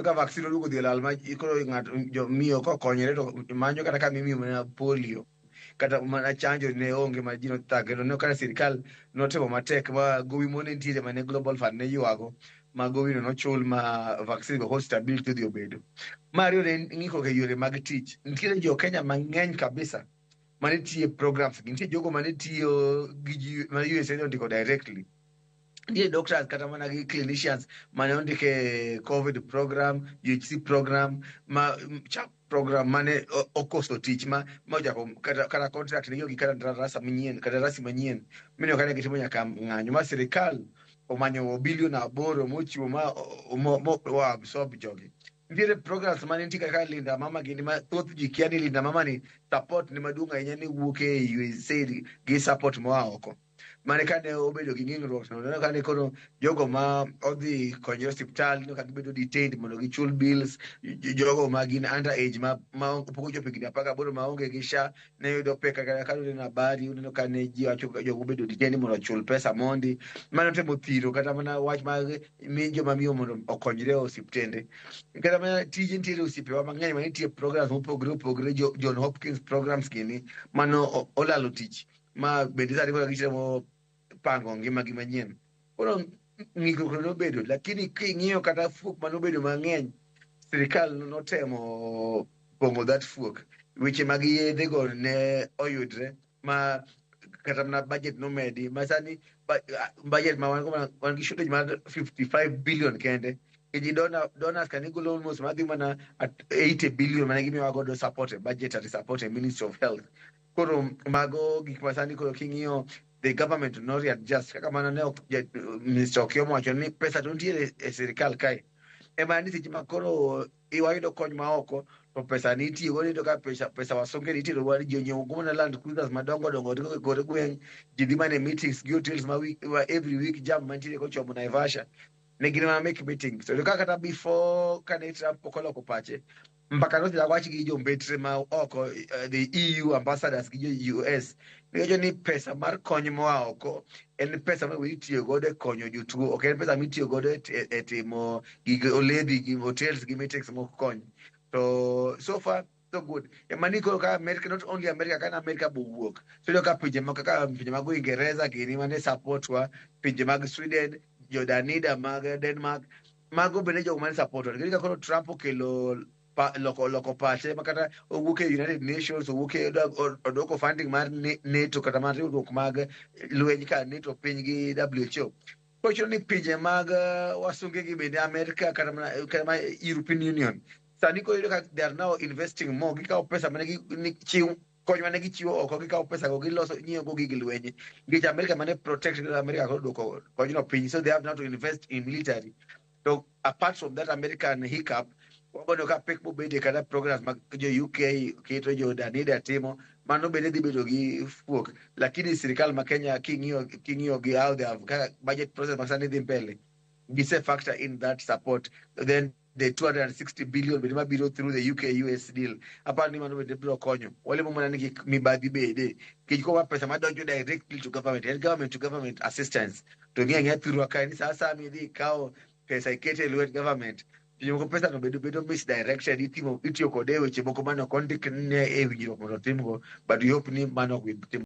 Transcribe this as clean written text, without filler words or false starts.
Ka vaccine oduogo dhi lal ma koro ng'ato jo miyo kokonyore to manyo kata kama imiyo mana polio kata mana chanjo ne onge ma ji nothagre to ne kata sirikal notemo matek ma gowi mo ne nitiere mane Global Fund ne ywago ma gowino nochul ma vaccine go koro stability odhi obedo. Mar ariyo ne en ng'ikruok e yore mag tich. Nitiere jo Kenya mang'eny kabisa mane tiyo e programs gi. Nitie jogo mane tiyo gi ji ma USAID ondiko directly. Nitie doctors kata mana gi clinicians mane ondik e COVID program, UHC program, ma CHAP program mane okoso tich ma ochako kata contract ne gi kandarasi manyien kandarasi manyien mineno kane gitimo nyaka ng'anyo ma sirikal omanyo bilion 8 mochiwo ma mo absorb jogi. Nitiere programs mane nitie kaka Linda Mama gini ma thoth ji kia ni Linda Mama ni support ne maduong' ahinya ni wuok e USAID gi support moa oko. Mane kane obedo gi ng'ikruok to neno kane koro jogo ma odhi konyore osiptal ineno ka gibedo detained mondo gichul bills jogo ma gin under age ma pok ochopo higni 18 maonge gi SHA ne yudo pek kata ka uneno habari uneno ka ne ji wacho jogo obedo detained mondo ochul pesa mondi mano temo thiro kata mana wach mag mi joma miyo mondo okonyre e osiptende kata mana tije nitiere osiepewa mang'eny manitie programs mopogore opogore John Hopkins programs gini mano olalo tich ma bende sani koro gitemo pango ngimagi manyien. Koro ng'ikruok nobedo lakini king'iyo kata fuok manobedo mang'eny sirikal notemo pong'o that fuok. Weche mag yedhe go ne oyudre ma kata mana budget nomedi ma sani budget ma wan go wan gi shortage mar 55 billion kende. Nikech donors ka gigolo almost madhi mana at 80 billion mane gimiyowa godo support e budgetary support e Ministry of Health. Koro mago gik ma sani koro king'iyo the government no readjust kaka mana ne Minister Okioma owacho ni pesa to nitiere e sirikal kae. Ema ni seche ma koro wayudo kony ma oko to pesa ni itiyo godo iyudo ka pesa wasunge ni itero wa ji onyiewo mana Land Cruisers madongo dongo e kor gweng' ji dhi mana e meetings gi hotels ma week, ma every week jam mantiere kochomo Naivasha ne gin mana mek meetings. To ka kata before kane Trump pok oloko pache mbaka nosechako wach gi jombetre ma oko the EU ambassadors gi jo US giwacho ni pesa mar kony moa oko en pesa ma itiyo godo e konyo jotuo ok en pesa mitiyo godo e timo gig oledhi gi hotels gi meetings mok kony. To so far so good. Ema ni koro ka America not only America kana America bowuok so iyudo ka pinje moko kaka pinje mag Uingereza gini mane support wa pinje mag Sweden jo Danida mag Denmark mago bende jogo mane support wa. Nikech ka koro Trump okelo loko pache ma kata owuok e United Nations owuok e odwoko funding mar NATO kata mar riwruok mag lweny ka NATO piny gi WHO. Koro chuno ni pinje mag wasunge gi bende Amerika kata mana European Union sani koro iyudo ka they are now investing more gikawo pesa mane gi ni chiw kony mane gichiwo oko gikawo pesa go giloso nyiewo go gig lweny nikech Amerika mane protect Amerika koro duoko konyno piny so they have now to invest in military. To apart from that American hiccup wabono ka pek mobede kata programs mag jo UK keto jo Danida timo mano bende dhi bedo gi fuok lakini sirikal ma Kenya king'iyo gi how they have kaka budget process ma sani dhi mbele gise factor in that support then the 260 billion bende mabiro through the UK US deal aparo ni mano bende biro konyo walemo mana ni kik mibadhi bede nikech kowa pesa madonjo directly to government en government to government assistance to ng'e ang'eya thurwa kae ni sa asaya midhi ikawo pesa ikete e lwet government seche moko pesa no bedo misdirected itimo itiyo kode e weche moko mane ok ondik ne e winjruok mondo otimgo but we hope ni mano ok bi timore.